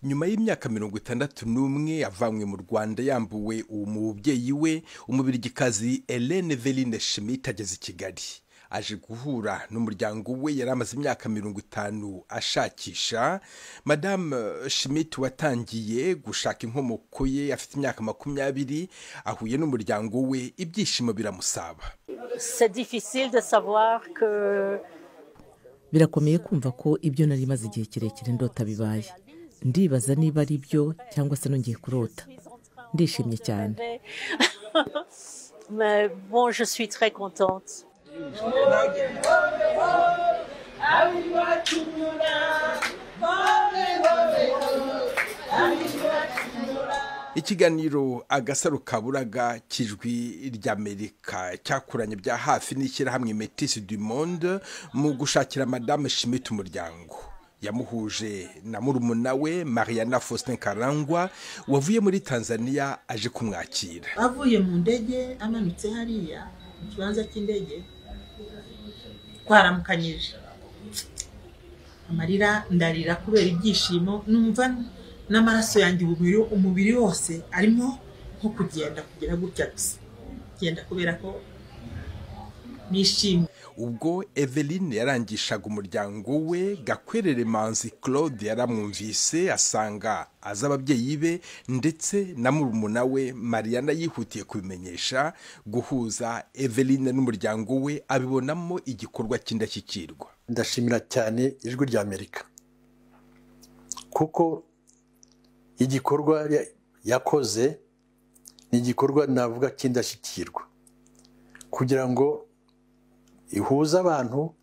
Nyuma y'imyaka 61 avanywe mu Rwanda yambuwe umubyeyi we, Umubirigikazi Hélène Veline Schmidt ageze i Kigali. Aje guhura n'umuryango we yari amaze imyaka 50 ashakisha. Madame Schmidt watangiye gushaka inkomoko ye afite imyaka 20, ahuye n'umuryango we, ibyishimo biramusaba. C'est difficile de savoir que Birakomeye kumva ko ibyo nari maze igihe kirekire ndota bibaye. Ndibaza niba ari byo cyangwa se nongeye kurota. Ndishimye cyane. Mais bon, je suis très contente. Ikiganiro Agasaro Kaburaga cy'Ijwi ry'Amerika cyakuranye bya hafi n'ishyirahamwe Métis du Monde mu gushakira Madame Schmidt umuryango. Yamuhuje na murumuna we Mariana Faustin Karangwa wavuye muri Tanzania aje kumwakira. Avuye mu ndege amanutse hariya mu kibanza cy'indege, twaramukanyije amarira, ndarira kubera ibyishimo, numva n'amaraso yanjye umubiri wose arimo nko kugenda kugera gutya gusa, kugenda kubera ko nishimye. Ubwo Eveline yarangishaga umuryango we, Gakwerere Manzi Claude yaramwumvise asanga azi ababyeyi be ndetse na murumuna we Mariana, yihutiye kubimenyesha. Guhuza Eveline n'umuryango we abibonamo igikorwa cy'indashyikirwa. Ndashimira cyane Ijwi rya Amerika kuko igikorwa yakoze ni igikorwa navuga cy'indashyikirwa, kugira ngo ihuza abantu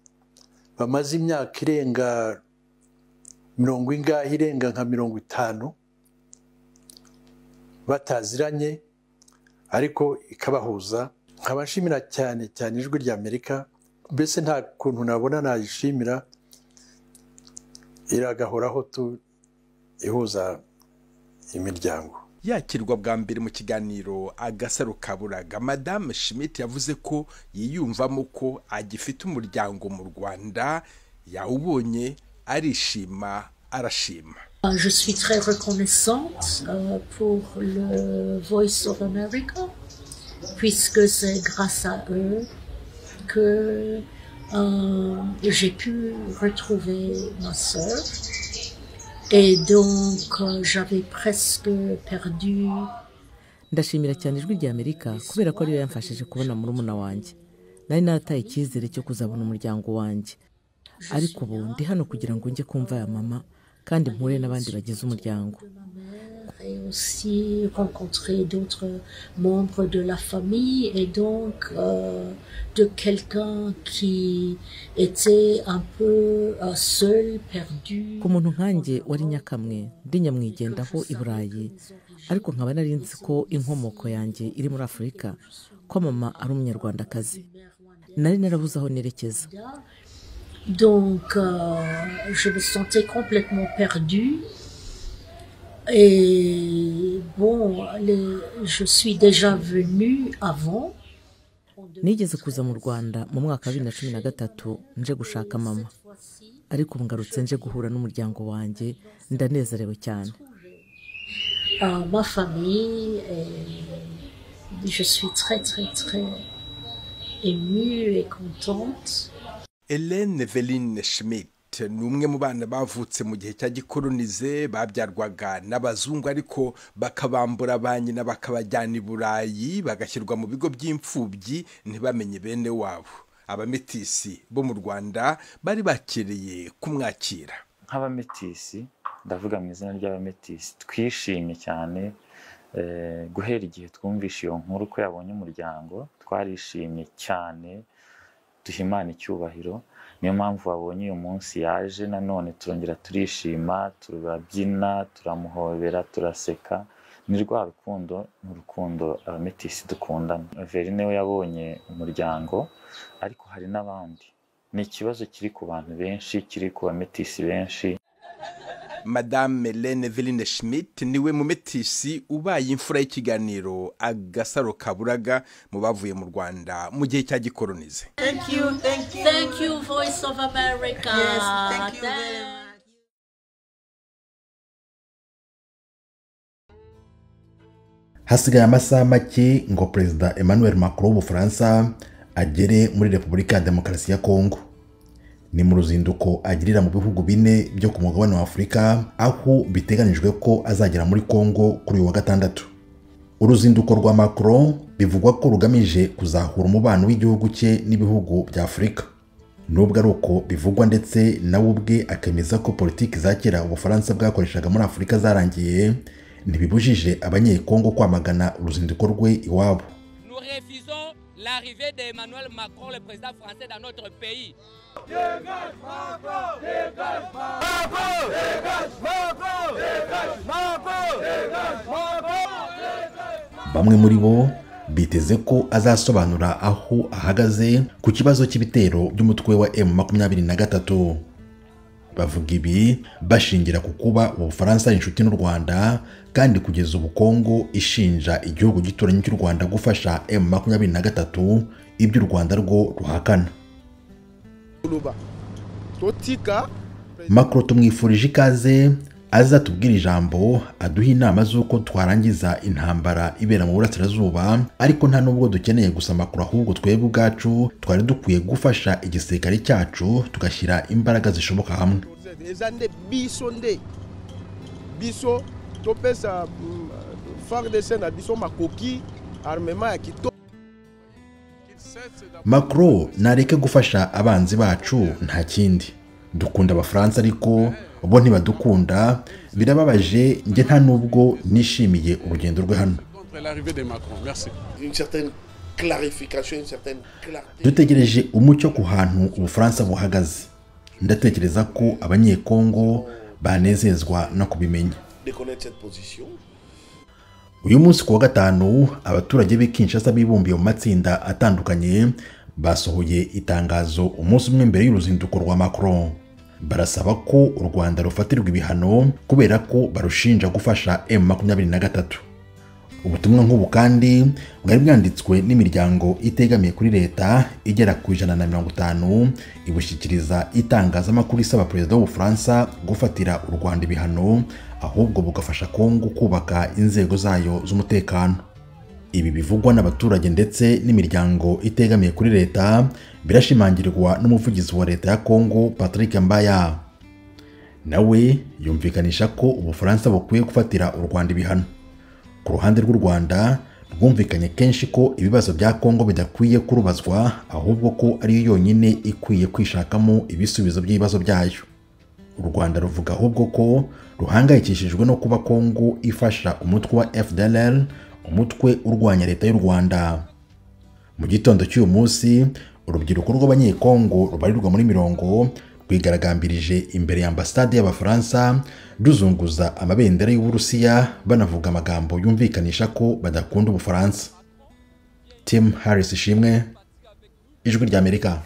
bamaze imyaka irenga mirongo ingahe, irenga nka 50 bataziranye, ariko ikabahuza. Nkabashimira cyane cyane Ijwi rya Amerika, mbese nta kuntu nabona nayishimira, iragahoraho tu ihuza imiryango. Yakirwa bwa mbere mu kiganiro Agasaro Kaburaga, Madame Schmidt yavuze ko yiyumvamo ko agifite umuryango mu Rwanda, yawubonye arishima, arashima. Je suis très reconnaissante pour le Voice of America, puisque c'est grâce à eux que j'ai pu retrouver ma sœur. Et donc, j'avais presque perdu. Ndashimira cyane Ijwi rya Amerika kubera ko ariyo yamfashije kubona murumuna wanjye. Nari narataye icyizere cyo kuzabona umuryango wanjye, ariko ubu ndi hano kugira ngo njye kumva ya mama kandi mpure n'abandi bagize umuryango. Et aussi rencontrer d'autres membres de la famille et donc de quelqu'un qui était un peu seul, perdu. Ku muntu nkanjye wari nyakamwe, ndi nyamwigendaho i Burayi, ariko nkaba nari nzi ko inkomoko yanjye iri muri Afurika, ko mama ari Umunyarwandakazi, nari narabuze aho nerekeza. Donc je me sentais complètement perdue. Et bon, je suis déjà venue avant. Nigeze kuza mu Rwanda mu mwaka wa 2013 nje gushaka mama, ariko ubu ngarutse nje guhura n'umuryango wanjye, ndanezerewe cyane. Ma famille, et je suis très très très émue et contente. Hélène Veline Schmidt ni umwe mu bana bavutse mu gihe cya gikolonize, babyarwaga n'abazungu ariko bakabambura ba nyina bakabajyana i Burayi, bagashyirwa mu bigo by'imfubyi ntibamenye bene wabo. Abametisi bo mu Rwanda bari bakereye kumwakira. Nk'abametisi, ndavuga mu izina ry'abametisi, twishimye cyane guhera igihe twumvishe iyo nkuru ko yabonye umuryango, twarishimye cyane, duha Imana icyubahiro. Niyo mpamvu wabonye uyu munsi yaje nanone turongera turishima, turabyina, turamuhobera, turaseka. Ni rwa rukundo, ni urukundo abametisi dukundana. Veline we yabonye umuryango, ariko hari n'abandi. Ni ikibazo kiri ku bantu benshi, kiri ku bametisi benshi. Madame Hélène Veline Schmidt niwe mumetisi ubaye imfura y'ikiganiro Agasaro Kaburaga mu bavuye mu Rwanda mu gihe cya gikolonize. Thank you, thank you. Thank you, Voice of America. Yes, thank you very much. Hasigaye amasaha make ngo Perezida Emmanuel Macron w'Ubufaransa agere muri Repubulika ya Demokarasi ya Kongo. Ni mu ruzinduko agirira mu bihugu bine byo ku mugabane wa Afurika, aho biteganijwe ko azagera muri Kongo kuri uyu wa gatandatu. Uruzinduko rwa Macron bivugwa ko rugamije kuzahura umubano w'igihugu cye n'ibihugu bya Afurika. Nubwo ari uko bivugwa, ndetse nawe ubwe akemeza ko politiki za kera Ubufaransa bwakoreshaga muri Afurika zarangiye, ntibibujije abanyekongo kwamagana uruzinduko rwe iwabo. Nous refusons l'arrivée d'Emmanuel Macron, le président français, dans notre pays. Dégage Macron! Dégage Macron! Dégage Macron! Dégage Macron! Dégage Macron! Bamwe muri bo biteze ko azasobanura aho ahagaze ku kibazo cy'ibitero by'umutwe wa M23. Bavuga ibi bashingira ku kuba Ubufaransa ari inshuti n'u Rwanda, kandi kugeza ubu Kongo ishinja igihugu gituranyi cy'u Rwanda gufasha M23, ibyo u Rwanda rwo ruhakana. Macron tumwifurije ikaze, azatubwira ijambo, aduha inama z'uko twarangiza intambara ibera mu burasirazuba, ariko nta nubwo dukeneye gusa Macron, ahubwo twebwe ubwacu twari dukwiye gufasha igisirikare cyacu tugashyira imbaraga zishoboka hamwe. Macron nareke gufasha abanzi bacu, nta kindi. Dukunda Abafaransa ariko bo ntibadukunda, birababaje. Njye nta nubwo nishimiye urugendo rwe hano. Dutegereje umucyo ku hantu Ubufaransa buhagaze. Ndatekereza ko abanyekongo banezezwa no kubimenya. Uyu munsi ku wa gatanu, abaturage b'i Kinshasa bibumbiye mu matsinda atandukanye basohoye itangazo umunsi umwe mbere y'uruzinduko rwa Macron. Barasaba ko u Rwanda rufatirwa ibihano kubera ko barushinja gufasha M23. Ubutumwa nk'ubu kandi bwari bwanditswe n'imiryango itegamiye kuri leta igera ku 150, ibushyikiriza itangazamakuru isaba Perezida w'Ubufaransa gufatira u Rwanda ibihano, ahubwo bugafasha Kongo kubaka inzego zayo z'umutekano. Ibi bivugwa n'abaturage ndetse n'imiryango itegamiye kuri leta birashimangirwa n'umuvugizi wa leta ya Kongo Patrick Mbaya. Nawe yumvikanisha ko Ubufaransa bukwiye gufatira u Rwanda ibihano. Ku ruhande rw'u Rwanda rwumvikanye kenshi ko ibibazo bya Kongo bidakwiye kurubazwa, ahubwo ko ariyo yonyine ikwiye kwishakamo ibisubizo by'ibibazo byayo. U Rwanda ruvuga ahubwo ko ruhangayikishijwe no kuba Kongo ifasha umutwe wa FDLR, umutwe urwanya leta y'u Rwanda. Mu gitondo cy'uyu munsi, urubyiruko rw'abanyekongo rubarirwa muri mirongo rwigaragambirije imbere ya ambasade y'Abafaransa, ruzunguza amabendera y'Uburusiya, banavuga amagambo yumvikanisha ko badakunda Ubufaransa. Tim Harris Ishimwe, Ijwi ry'Amerika.